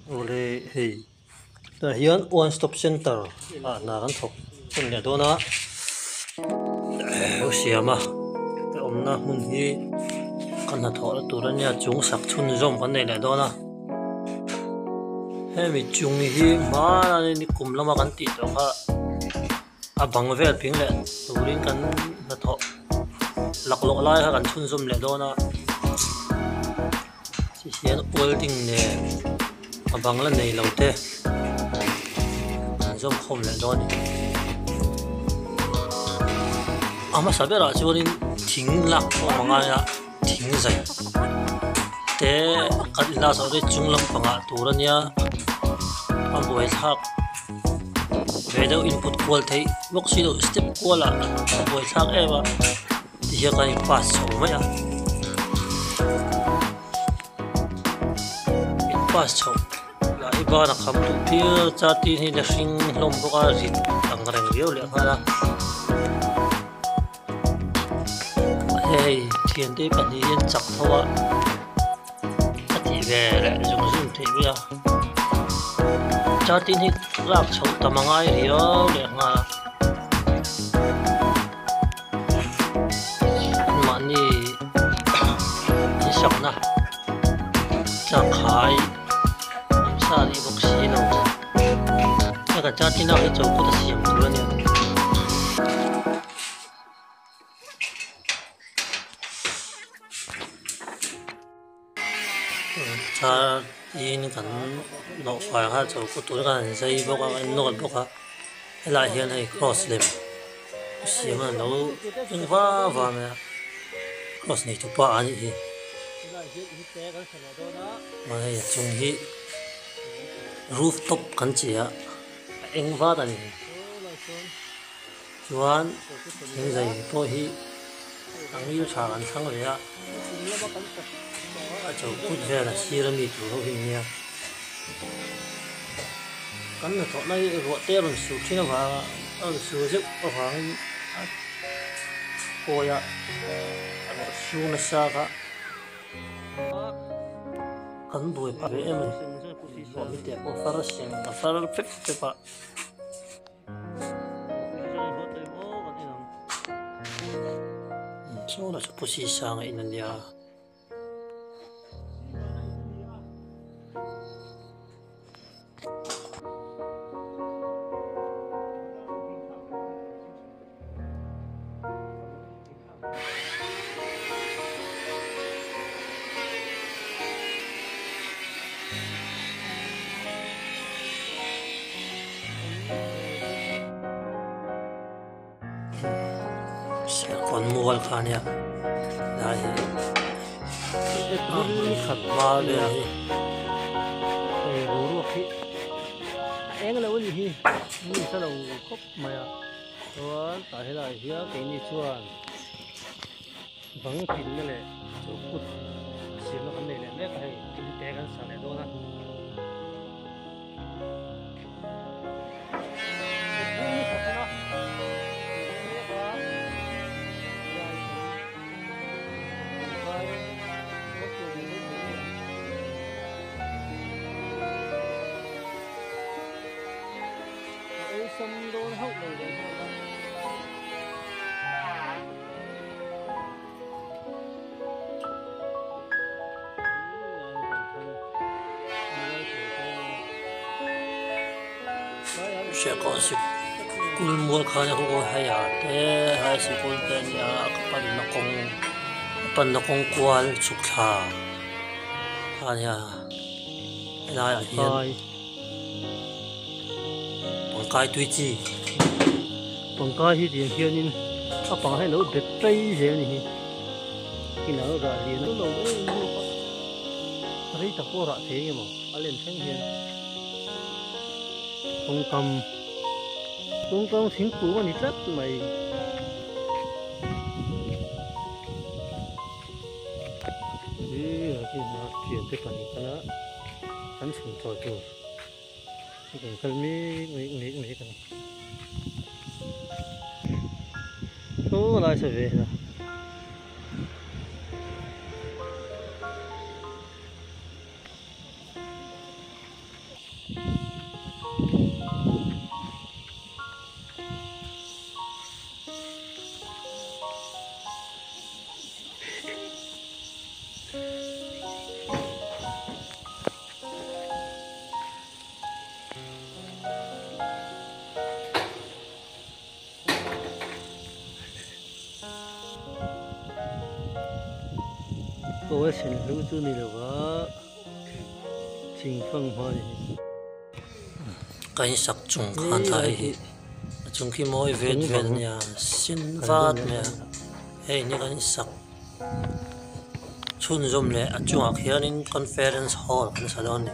Awle hei tah hian one stop center ah hna kan thawk hun leh dawn a u siam a ka awmna hmun hi ka hnathawh na tur ania chung sak chhunzawm kan nei leh dawn a hemi chung hi hmanah nikum lama kan tih tawh kha. A bang vel ping leh turin kan hnathawh laklawh lai kha kan chhunzawm leh dawn a ti hian welding nen a bang la nei lo te an zawm khawm leh dawn a ni. A hmasa berah chuanin thing lak khawm a ngai a thing zai te kan inlak zawh te chung lampangah tur a nia a buaithlak. Ve deuh input kual theih bawk si loh step kual ah a buai thlak em a ti hian kan in pass chho mai a in pass chho lah hi ban a kham duh phian a chatin hi la hring hlawm bawk a rit ang reng viau leh nghal a hei thiante pahnih hian chak tho a. A tih ve leh zung zung theih mai a chartin hi lak chhoh tam a ngai riau leh nghal a anmahni insakna changkhai awmsa rih bawk si lo heta chartin lak hi chokut a siam tur a nia. Chuanin kan nawh fai kha chaw kut tur khan an zai bawk a an nawt bawk a helaiah hian hei cross lem siam a lo eng va va mai a cross nei tu pa a nih hi hei a chung hi roof top kan chi a a eng vat a ni. Chuan thingzai pawh hi a ngil tha kan thlang ve a, a chokut vel a sir ami tur ho hi nia. Kan hnathawhna hi ruah te a rawn sur thin avanga a rawn sur zeuh avangin a kawi a a ruah sur nasa kha kan buai phah ve em a ni. Ruah mite pawh far seng a far fep fep a. Saw lah chu pusi sang a in a nia. Serkawn mual kha ania helai hi a khat hma vel hi hei boruak hi a eng lo a ni hi mi sa lo khawp mai a chuan tah helai hian keini chuan Bang pinna leh chu kut siamna kan nei leh mek a hei in te kan sa leh dawn a. Awlsam dawn hauh lo leh nghal a. Hriatkawn sikul mual khan a huho hei ah te high sikul te a nia ka panna kawng ka panna kawng kual chhuk thla a nia helaiah hian pangkai tui chi pangkai hi tiang hianin a pang hi alo bet ṭai zel a ni hi inah a rah lian lo em em a rei tak pawh a rah thei eng emaw a len thleng hian kawngkam kawngkam thingkung a ni tlat mai. Thiante pahnih kala an chhun chawi tur hi kan kal mek mek mek mek a ni. Saw lai sa ve la. Kawl sen hlu chu ni lo va thing fang hma ni. Ka in sak chung khan ta hei hi a chung khi mawi vet vet a nia sen vat mai a hei ni kan in sak chhunzawm leh a chungah khianin conference hall kan sa dawn a ni.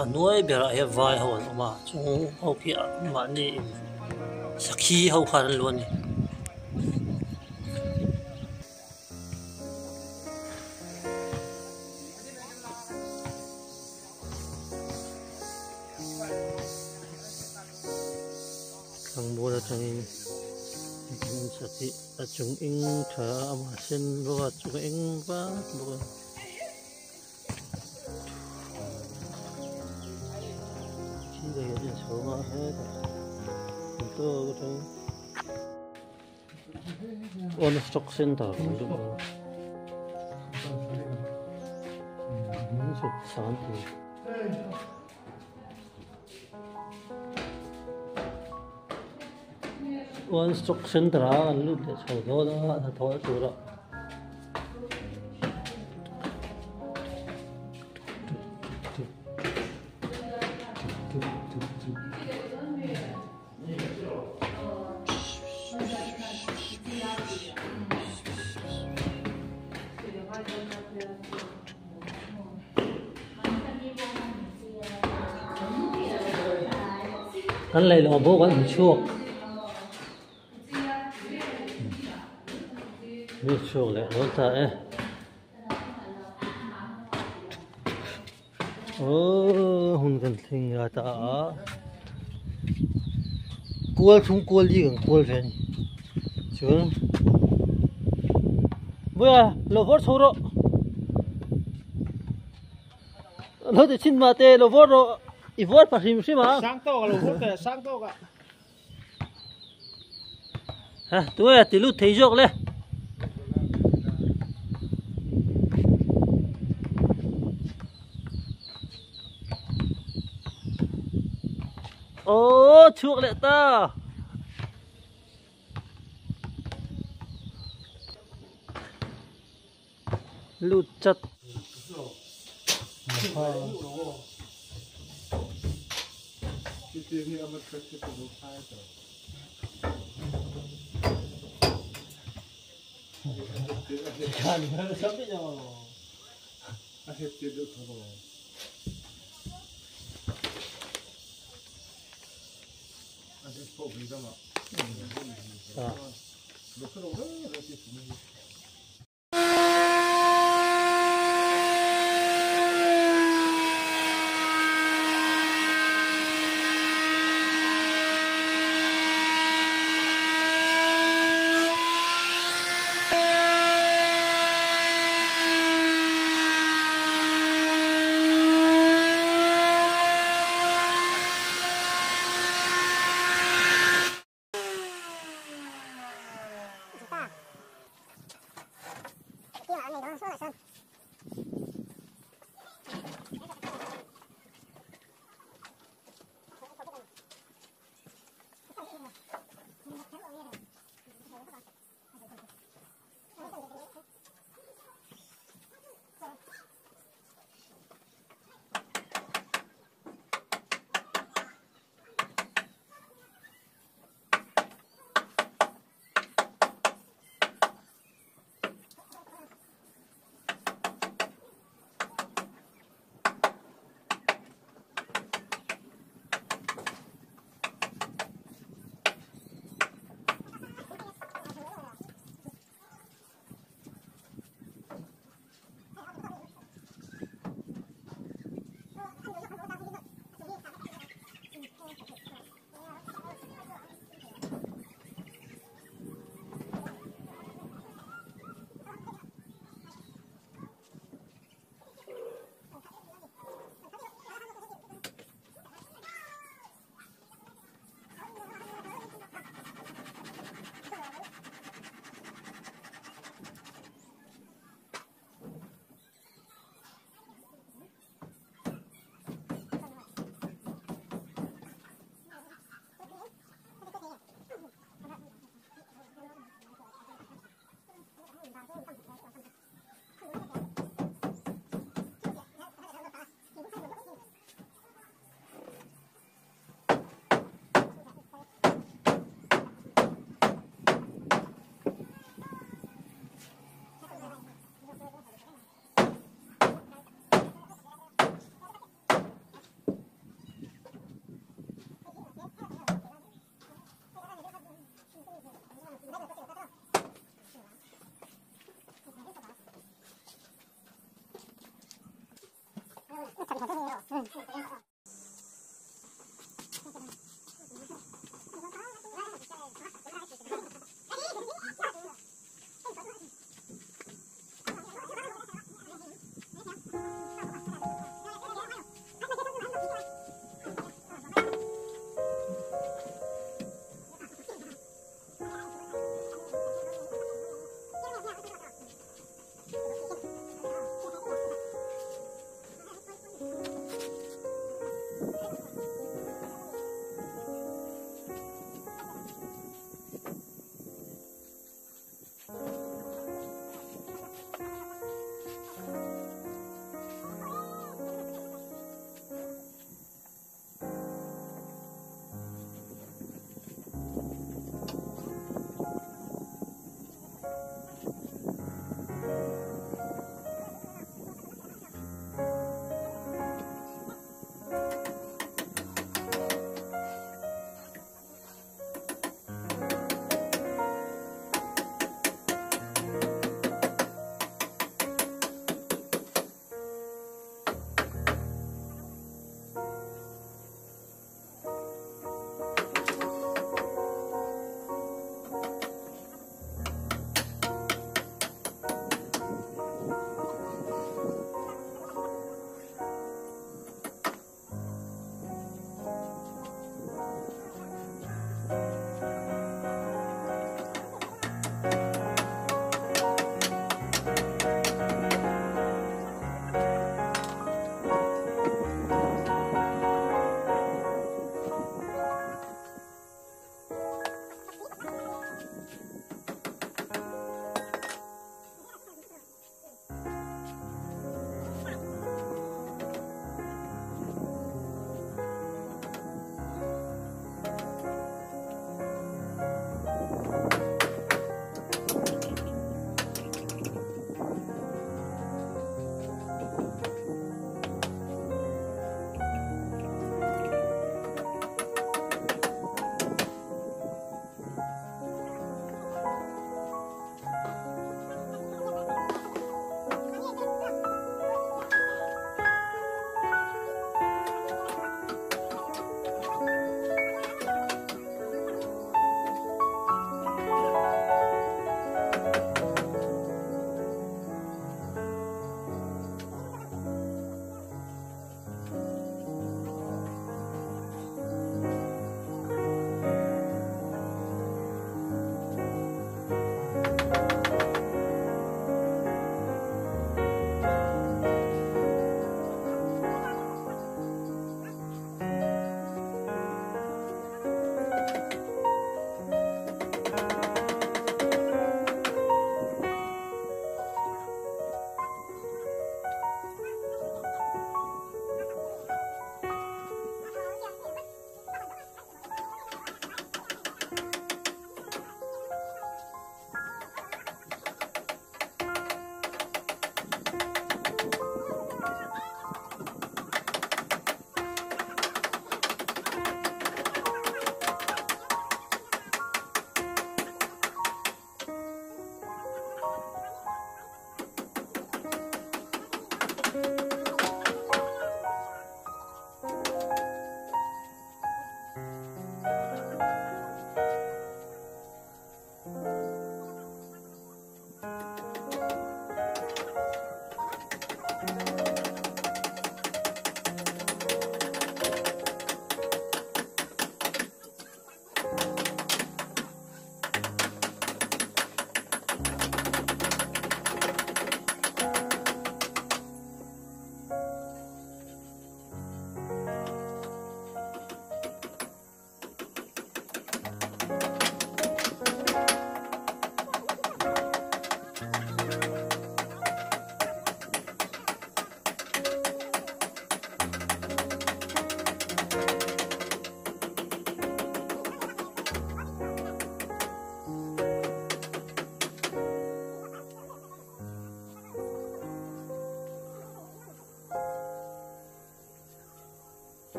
A hnuai berah hian vai ho an awm a chung ho khi mahni in sakhi ho khan an luh a ni. Tlangbawr atangin an sak hi a chung eng tha a amah sen bawk a chung eng vak bawk a. One Stop Center One Stop Center a an lut leh chho dawn a hnathawh tur a. Kan lei lo bawk an chhuak mi chhuak leh dawn ta e. Aw hun kan thleng a ta a kual chung kual hi kan kual ve a ni chuan vawiah lo vawr chho rawh lo ti chhin mah te lo vawr rawh i vawr pa hrim hrim a sang tawk a lo vawr teh sang tawk a Ha tunge ti lut thei zawk le. Aw chhuak leh ta. Lut chat.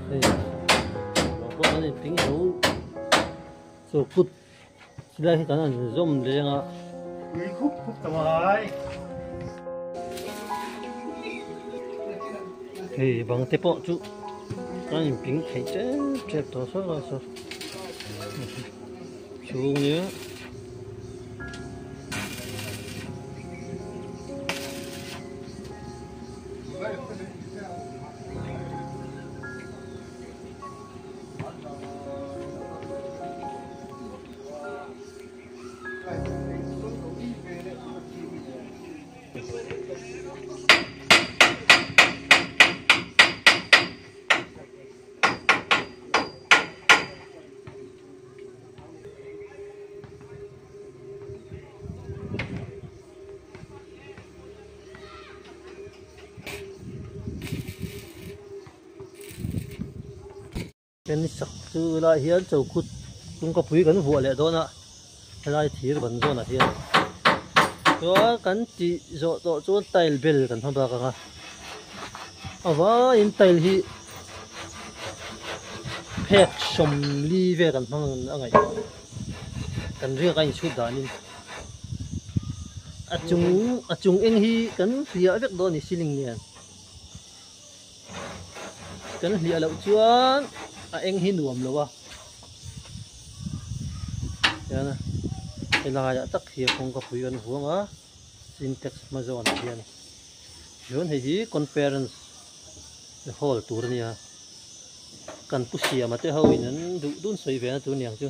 Hei lawng pawh an inping zo chaw kut Silai hi kan han zawm leng a. Ui khup khup ta mai. Hei bang te pawh chu a inping theih tep tep tawh saw lai saw. Chhung nia. Kan sak chu helai hian chokut kawngkapui kan vuah leh dawn a helai thir ban zawnah hian chuan kan tih zawh tawh chuan tile bel kan hma bak ang a a vaiin tile hi phek sawmli vel kan hmang a ngaih kan riak a inchhut danin a chung a chung eng hi kan hliah vek dawn a ni ceiling nen. Kan hliah loh chuan a eng hi nuam lo a hian helaiah tak hian kawngka pui kan huang a sintex hma zawnah hian chuan hei hi conference hall tur a nia kan pu siama te ho in an duh dun sawi ve na tur a ni ang chu.